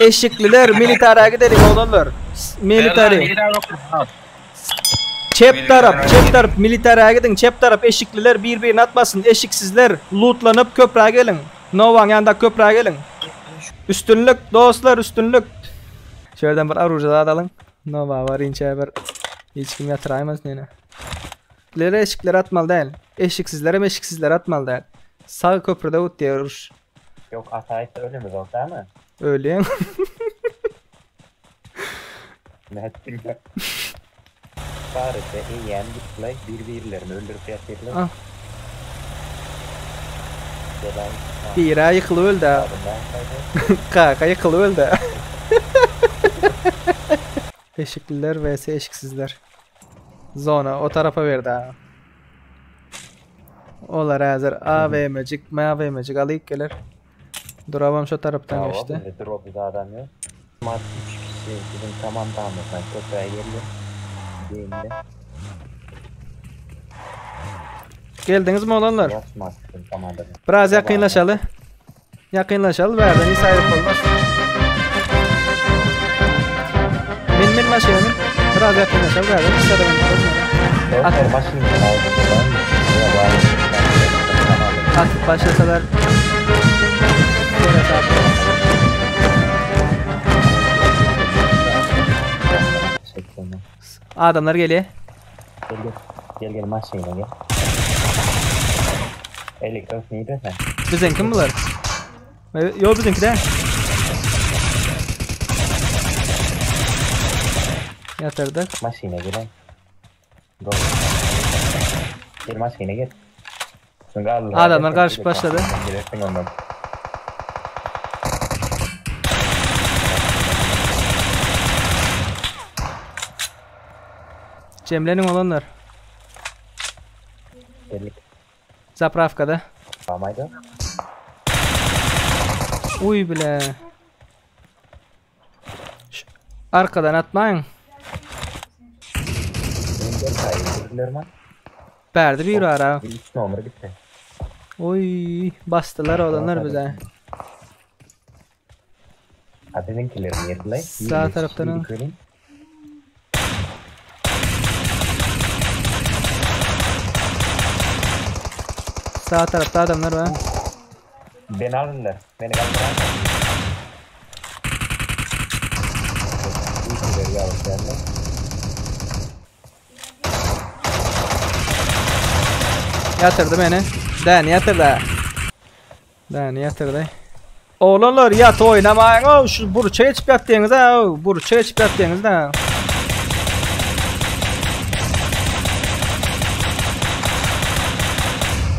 Eşikliler militara gideliň oglanlar. Military. Çep tarap, çep tarap militara gidiň. Çep tarap eşikliler bir-birini atmasyn. Eşiksizler lootlanyp köprä geliň. Nowaň ýanyndaky köprä geliň. Üstünlik dostlar, üstünlik. Şu ýerden bir oruža zat alyň. Nowa bar inçe bir hiç kim ýatyraýmasyn ýene. Lere eşikleri atmaly däl. Eşiksizlerem eşiksizleri atmaly däl. Sag köprüde utýar uruş. Ýok ataýsa ölemiz ok dämi? Ölýäň. Nätdiňä? Barysy eýýäm gitdiler bir birlerini öldürip ýatyrlar. Ah. Bira ýykylyp öldi. Kaka ýykylyp öldi. Eşikliler vs eşiksizler. Zona o tarapa berdi ha. Olar häzir AWM-jik, MAWM-jik alyp geler. Durabam şo tarapdan geçdi. Indi dropda adam ýok. Mat 3 kişi biziň komandamyzdan köprä geldi. Geldi. Geldiňizmi oglanlar? Biraz ýakynlaşaly. Ýakynlaşaly bärden hiç aýryp bolmaz. Min min maşyna min. Biraz ýakynlaşaly bärden hiç adam bolmaz. At maşyny Atyp başlasalar. Adamlar gelýär. Gel gel. Gel gel maşyna gel. 54 neydi sen? Biziň kim bular? Yo biziňki däl. Ýatyrdyk. Maşyna gelen. Go. Gel maşyna gel. Adamlar garşyp başlady. Gelersin ondan. Jemleniň olanlar. Geldik. Zapravkada. Amaydı. Uy bile. Arkadan atmaň. Bärde bir ara. 3 nomer gitti. Oy basdylar olanlar bize. Ha biziňkiler nirde? Sağ tarapdan. Sağ tarapda adamlar bar. Beni aldylar. Beni kaldıran. Ýatyrdy meni. Däni ýatyrdy. Däni ýatyrdy. Oglanlar ýat oýnamaýyň ow şu burça geçip ýatdyňyz ha burça geçip ýatdyňyz da.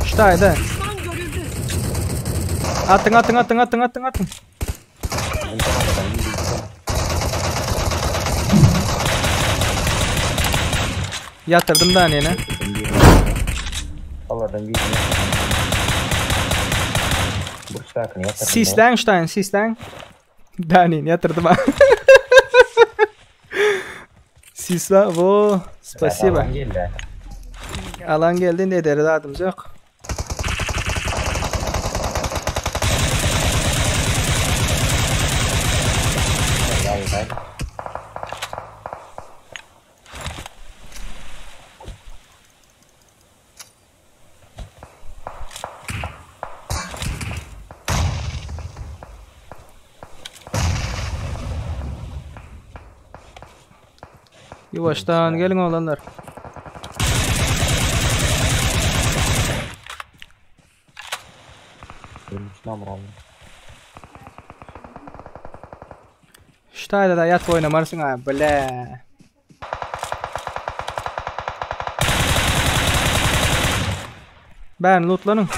Şu taýda. Atyň atyň atyň atyň atyň atyň. Ýatyrdym da ýene. Olardan birini Burçdakini ýatyrdım. Sisläň ştaýyn, sisläň. Danini ýatyrdym. Sisla, wo, spasiba. Alan geldi. Alan geldi, ne ederiz adımız yok. Ýuwaşdan geliň oglanlar. Şu taýda da ýatyp oýnamarsyň ha, bile. Bärini lootlanyň.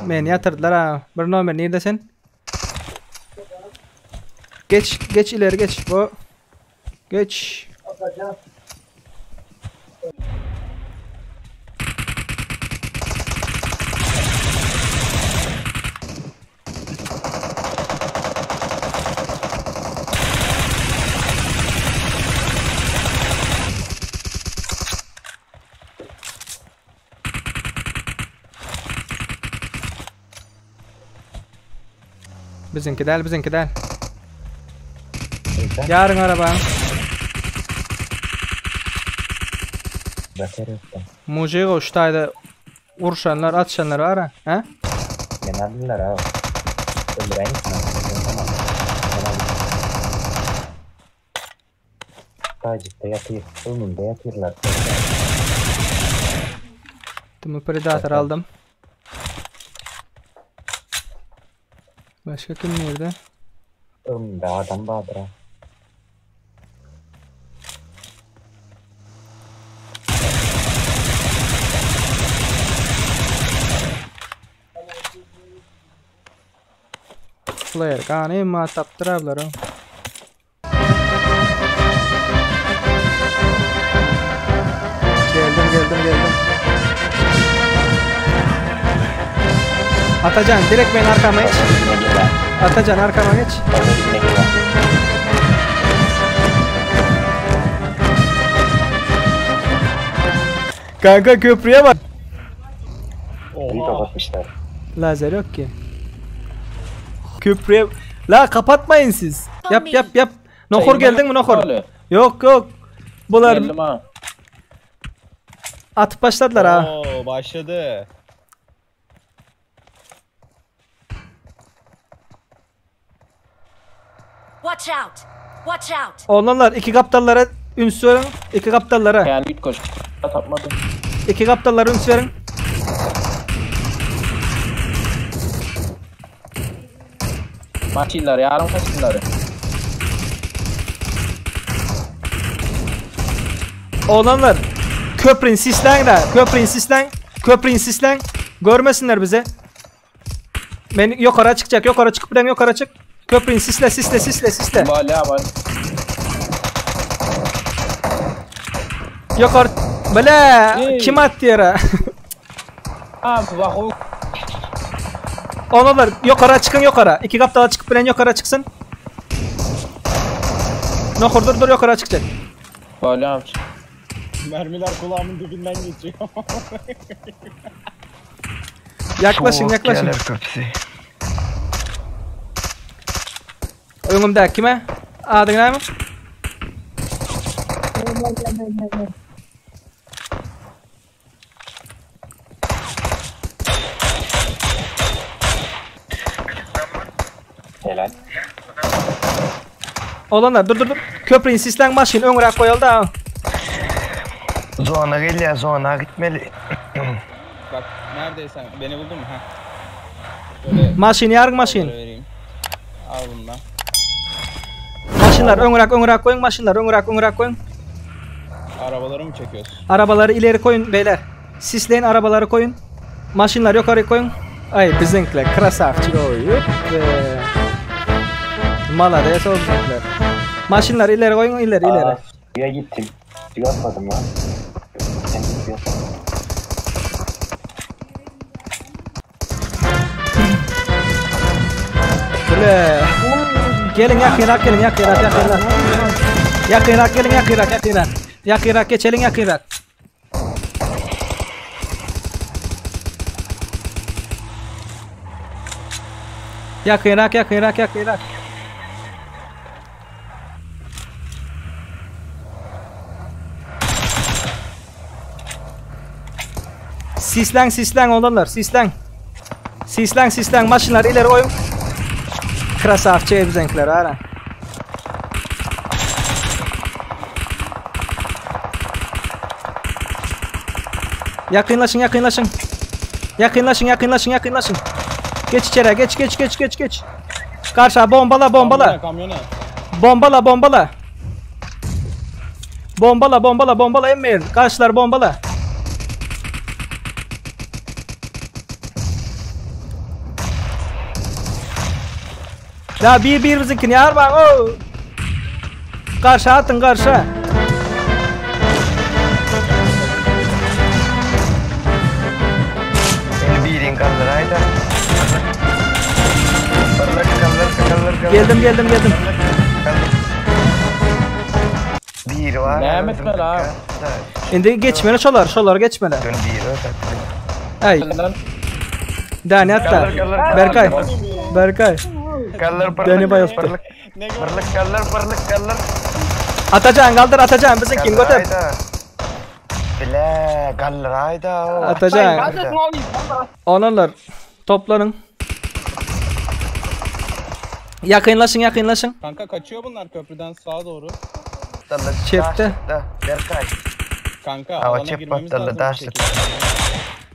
Meni ýatyrdylar ha. Bir nomer nirde sen? Geç, geç ileri geç. Bu. Geç. Biziňki däl, biziňki däl. Ýaryň arabaň. Mujigo şu taýda urşanlar, atşanlar bar ha? Hä? Men aldylar ha. Öldüräýin. Taýjykda ýatyr, öňümde ýatyrlar. Tümü predator aldym. Başga kim nirde? Öňümde adam bardyr. Flare gany emma tapdyr ablar. Geldim geldim geldim. Atacan direkt ben arkama geç. Atacan arkama geç. Kanka köprüye bak. Oha. Kapatmışlar. Lazer yok ki. Köprüye... La kapatmayın siz. Yap yap yap. Nohur geldin mi Nohur? Yok yok. Bular Geldim ha. atıp başladılar ha. Oo başladı. Watch out! Watch out! Oğlanlar iki kaptallara üns verin. İki kaptallara. Yani git koş. Tapmadım. İki kaptallara üns verin. Maçinler yarım kaçınları. Oğlanlar köprün sislen de köprün sislen köprün sislen görmesinler bize. Men yukarı çıkacak yukarı çıkıp bilen yukarı çık. Köprün sisle sisle sisle sisle. Bala bal. Yukarı Bala Hey. kim attı yere? Abi bak o Oğlanlar yukarı çıkın yukarı. İki kaptala çıkıp bilen yukarı çıksın. Nohur dur dur yukarı çıkacak. Bala abi. Mermiler kulağımın dibinden geçiyor. Yaklaşın yaklaşın. Önümde kime? Adın ne mi? Helal. Oğlanlar dur dur dur. Köprünün sislen maşin öňüräk koýaly da. Zona gelýär, zona gitmeli. Bak neredeysen beni buldun mu? Ha. Böyle Maşin ýaryň maşin. vereyim. Al bunu da. Maşinlar öňüräk öňüräk koýun maşinlar öňüräk öňüräk koýun. Arabaları mı çekiyorsun? Arabalary ileri koýun beyler. Sisleyin arabalary koýun. Maşinlar ýokary koýun. Ay biziňkiler krasavçik oýup. Malades o biziňkiler. Maşinlar ileri koýun ileri ileri. Aa, suya gittim. Suya atmadım lan. Sen git suya atmadın. Bile. Gelin yakırak gelin yakırak yakırak. Yakırak gelin yakırak yakırak. Yakırak geçelim yakırak. Yakırak yakırak yakırak. Sislen sislen olanlar sislen. Sislen sislen maşinler ileri oyun. Krasavçı biziňkiler ara. Yakınlaşın yakınlaşın. Yakınlaşın yakınlaşın yakınlaşın. Geç içeri geç geç geç geç geç. Karşıya bombala bombala. Kamyona kamyona. Bombala bombala. Bombala bombala bombala emmeyin. Karşılar bombala. Ya bir bir bizimkini yar bak o. Karşı atın karşı. Beni birin kaldırayda. Kaldır, kaldır, kaldır, kaldır. Geldim geldim geldim. Kaldır. Bir var. Ne etme la? Şimdi geçmeli şolar şolar geçmeli. Dön bir var. Ay Senden Dani hatta. Kaldır, kaldır, kaldır. Berkay. Berkay. Kallar Beni birlik. bayılttı. Birlik. Ne gördün? Birlik kallar birlik kallar. Atacan kaldır Atacan bizim kim götür. Ayda. Bile kallar ayda. Atacan. Onarlar toplanın. Yakınlaşın yakınlaşın. Kanka kaçıyor bunlar köprüden sağa doğru. Çepte. Berkay. Kanka Hava alana çep girmemiz patladı, lazım bir taş şekilde.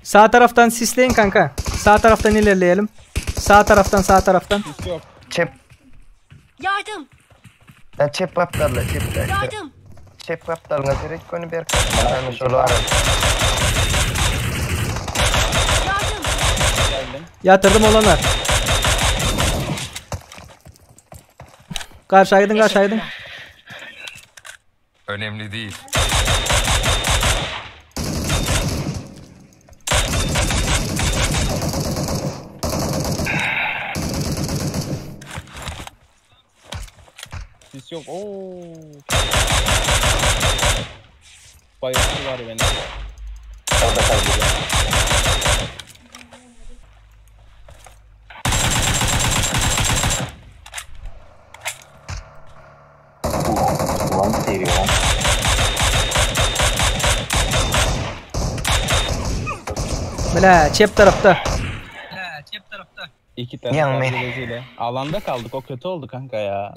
Sağ taraftan sisleyin kanka. Sağ taraftan ilerleyelim. Sağ taraftan sağ taraftan. Sis yok. Çep. Yardım! Ya çep patladı çep. Yardım! Çep patladı. Direkt konu Berkay. Yani şolu ara. Yardım! Geldim. Yatırdım olanlar. Karşıya gidin karşıya gidin. Önemli değil. Sis yok. Oo. Bayılttılar beni. Orada kaybediyor. Ulan seviyor lan. Bile çep tarafta. İki tane Yan sargı beni. beziyle. Alanda kaldık. O kötü oldu kanka ya.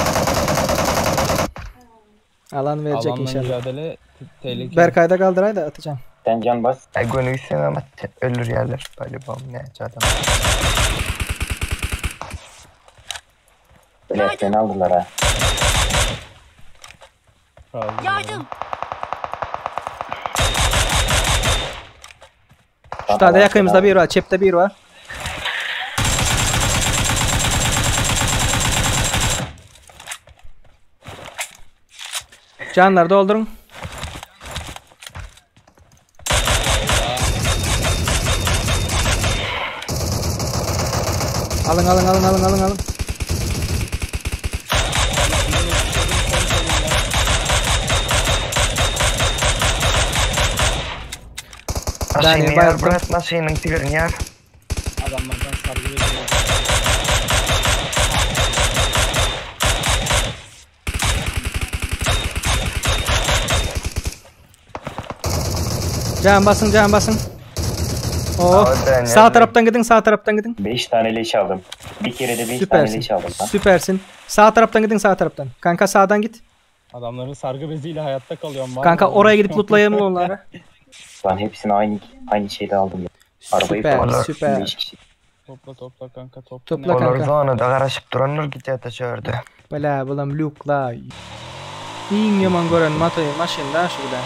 Alan verecek Alanla inşallah. mücadele tehlikeli. Berkay'da kaldıray da atacağım. Sen can bas. Ay gönül istemem ölür yerler. Böyle bom ne adam. Bile seni aldılar ha. Kaldı. Yardım! Şu tane yakınımızda bir var. Çepte bir var. Canlar doldurun. Alın alın alın alın alın alın. Maşini yar bayıldım. bırak maşinin tigirini yar. Adamlardan sargı bezi aldım. Can basın can basın. Oh. Abi ben Sağ yani- taraftan gidin sağ taraftan gidin. 5 tane leş aldım. Bir kere de 5 tane Süpersin. leş aldım lan. Süpersin. Sağ taraftan gidin sağ taraftan. Kanka sağdan git. Adamların sargı beziyle hayatta kalıyorum. Var Kanka mı? oraya gidip lootlayalım onları. Lan hepsini aynı şeyde aldım ya. Arabayı Süper falan. süper. 5 kişi. Topla topla kanka topla. Topla Ne- kanka. Olar zonada garaşıp duranlar gidecek taşıyordu. Bala bulam lukla. Iň yaman gören matoy maşyn da şurada.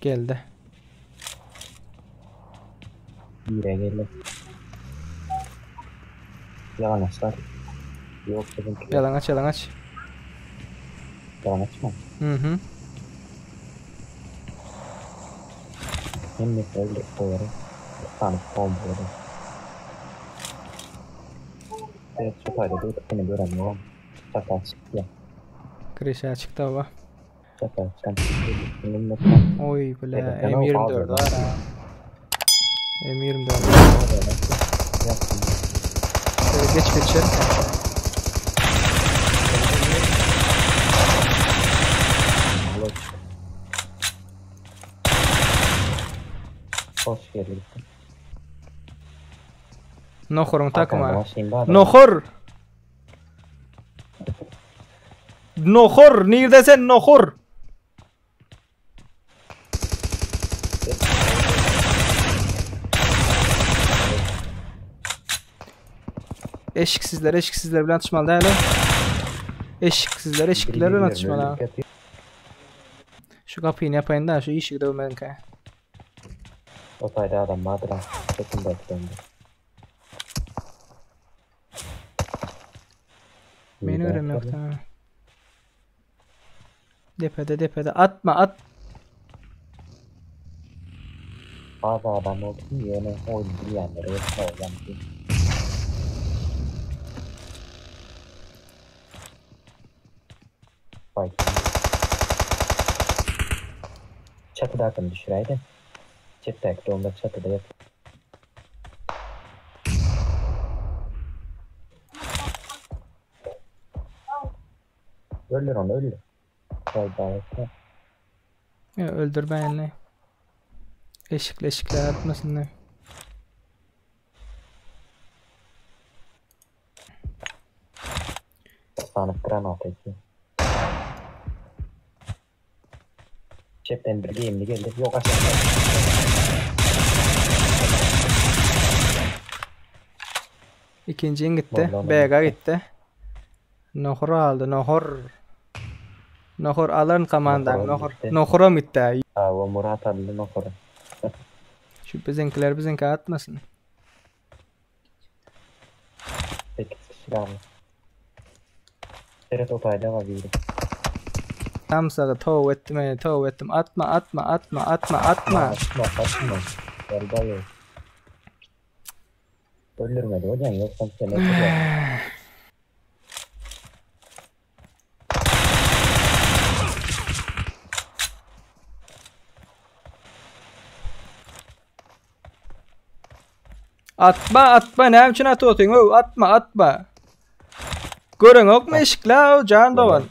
Geldi. Yine geldi. Yalan açlar. Yok dedim ki. Yalan aç yalan aç. Yalan açma. Hı hı. Hem de öyle doları. Bir tane bombaları. Evet çok ayrı. Seni göremiyorum. Çakal çıktı ya. Krişe çıktı baba. Çakal çıkan. Benim Oy bile Evet, ben o M24 abi. var ha. M24. Şöyle geç geçelim. Hoş geldin. Nohurun takma. Nohur. Nohur. Nerede sen nohur? Eşiksizler, eşiksizler bilen atışmalı değil. Eşiksizler, eşikliler bilen atışmalı. Şu kapıyı ne yapayım da şu işi dövmeyin ki. O tayda adam vardır ha. Çekin beklendi. Beni öğrenme yok tamam. Depede depede atma at. Bazı adam olsun yine oyun bilenlere yoksa hocam. Bak. Çatydakyny düşüräýdä. Çepdäki domda çatyda ýatyr. Öldür ony öldür. Boldy etme. Ya öldür beni. Eşikli eşikli atmasınlar. Sanyp granat etdi. Çepden bir giyimli geldi. Yok aşağı. İkinci gitti. Vallahi BG gitti. Nohur aldı. Nohur. Nohur alın komandan. Nohur Nohur. gitti. Nohuram gitti. Ha o Murat adlı nohuru. Şu bizimkiler bizimki atmasın. 8 kişi kaldı. Seret otayda var biri. Tam sağa tov ettim, ey, tov ettim. Atma, atma, atma, atma, atma. Atma atma. Gel dayı. Öldürmedi hocam yoksa seni öldürüyor. Atma, atma. Ne için atıyorsun? Oh, atma, atma. Görün ok mu eşik la o can dovan.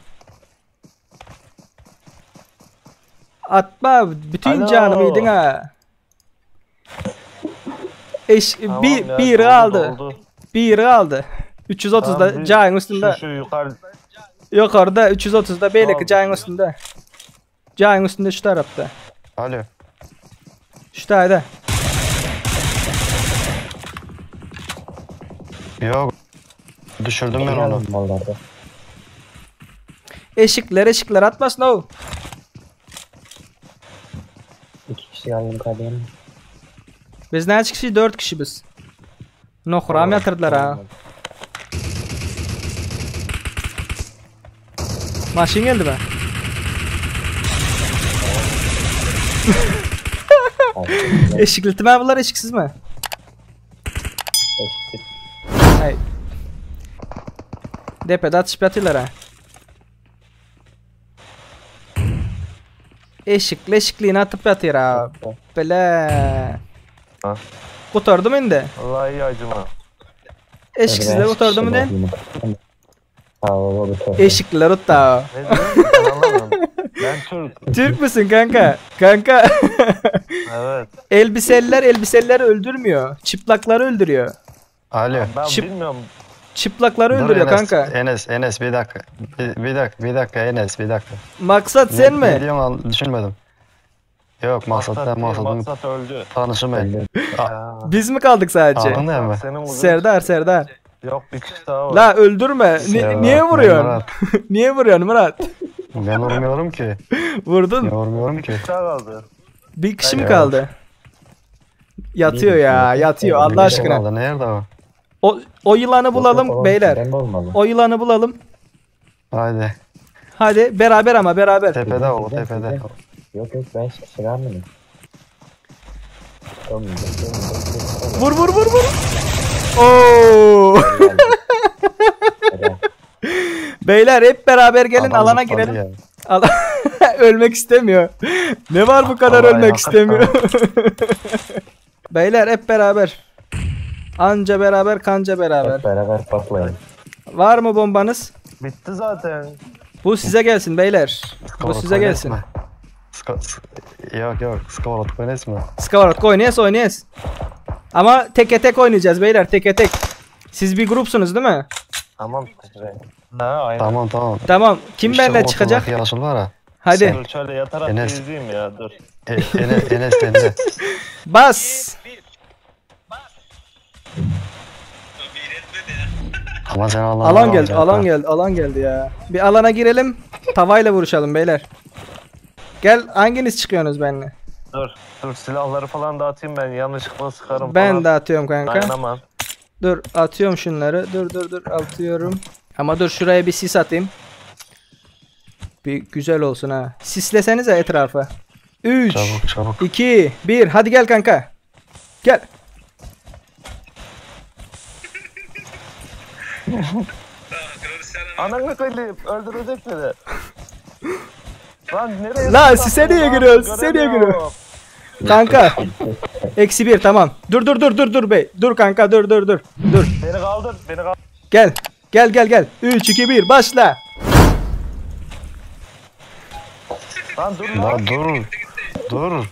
Atma bütün Alo. canımı yedin ha. Eş, Tamam bir, ya, biri doldu, aldı. doldu. Biri aldı. 330'da Tamam, bir- cayın üstünde. Şu, şu yukarı Yukarıda 330'da belki Tamam. cayın üstünde. Cayın üstünde şu tarafta. Alo. Şu tarafta. Yok. Düşürdüm ben onu. Mallarda. Eşikler eşikler atmasın o. 2 kişi kaldı yukarıda. Biz ne kişi? 4 kişi biz. Nohram yatırdılar ha. Maşin geldi be. Eşikli mi bunlar eşiksiz mi? Eşit. Hay. Depede atışıp yatıyorlar ha. Eşikli eşikliğini atıp yatıyor ha. Bele. Ha. Kurtardım indi. Vallahi iyi acıma. Eşiksizleri kurtardım indi. Ha o bu Eşikliler hatta. Ne diyorsun? Ben anlamadım. Ben Türk. Türk müsün kanka? Kanka. Evet. Elbiseliler elbiselileri öldürmüyor. Çıplakları öldürüyor. Alo. Ben Şıp- bilmiyorum. Çıplakları Dur öldürüyor Enes, kanka. Enes, Enes bir dakika. Bir, bir dakika, bir dakika Enes bir dakika. Maksat sen Ne, ne mi? diyorsun al- düşünmedim. Yok maksat Maksat ben değil, maksadın Maksat öldü. tanışım Ya. Biz mi kaldık sadece? Aldın değil mi? Senin uzun- Serdar Serdar. Yok bir kişi daha var. La öldürme. Ni- Serdar, niye ben vuruyorsun? Murat. niye vuruyorsun Murat? Ben vurmuyorum ki. Vurdun. Ben vurmuyorum ki. Bir kişi daha kaldı. Bir kişi mi Ya. kaldı? Yatıyor ya, yatıyor Bir Allah kişi aşkına. kaldı, Nerede o? O o yılanı bulalım beyler. Ben de olmalı. O yılanı bulalım. Haydi. Hadi beraber ama beraber. Tepede o, Sizden, tepede. sizden. Yok yok ben hiçbir şey almadım. Olmayacak, olmayacak, Vur vur vur vur. Oo. olmayacak. Beyler hep beraber gelin Adam alana zıpladı girelim. ya. Al- ölmek istemiyor. Ne var bu kadar Vallahi ölmek hakikaten. istemiyor. Beyler hep beraber. Anca beraber kanca beraber. Hep beraber patlayın. Var mı bombanız? Bitti zaten. Bu size gelsin beyler. Bu Skоворот size gelsin. koynes mi? Sko- s- Yok yok, skоворот koynes mi? Skavarat oynayas oynayas. Ama teke tek oynayacağız beyler teke tek. Siz bir grupsunuz değil mi? Tamam. Ha aynen. Tamam tamam. Tamam. Kim İşte benimle ortadaki çıkacak? Yarışıl var ha. Hadi. Dur şöyle yatarak Enes. izleyeyim ya dur. E, Enes, Enes sende. Bas. Ama sen Allah'ın Alan geldi, alan geldi, alan geldi ya. Bir alana girelim. Tavayla vuruşalım beyler. Gel hanginiz çıkıyorsunuz benimle? Dur. Dur silahları falan dağıtayım ben yanlışlıkla sıkarım Ben falan. de atıyorum kanka. Dayanamam. Dur atıyorum şunları. Dur dur dur atıyorum. Ama dur şuraya bir sis atayım. Bir güzel olsun ha. Sislesenize etrafı. 3 Çabuk çabuk. 2 1 hadi gel kanka. Gel. Ananı koyayım öldürecek beni. Lan nereye? La sise niye giriyorsun? Sise niye giriyorsun? Kanka. Eksi bir tamam. Dur dur dur dur dur bey. Dur kanka dur dur dur. Dur. Beni kaldır, beni kaldır. Gel. Gel gel gel. 3 2 1 başla. Lan dur lan. La dur. Dur.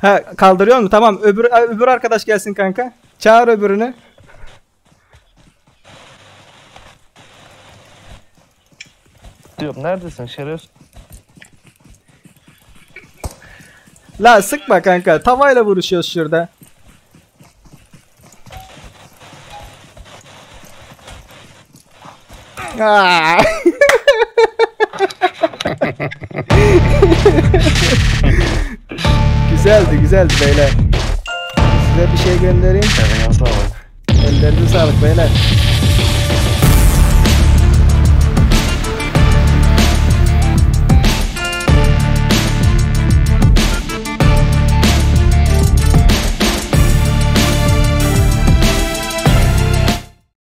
Ha kaldırıyor mu? Tamam. Öbür öbür arkadaş gelsin kanka. Çağır öbürünü. Diyorum neredesin şeref? La sıkma kanka. Tavayla vuruşuyoruz şurada. Aa! güzeldi güzeldi beyler. Size bir şey göndereyim. Eline sağlık. Ellerinize sağlık beyler.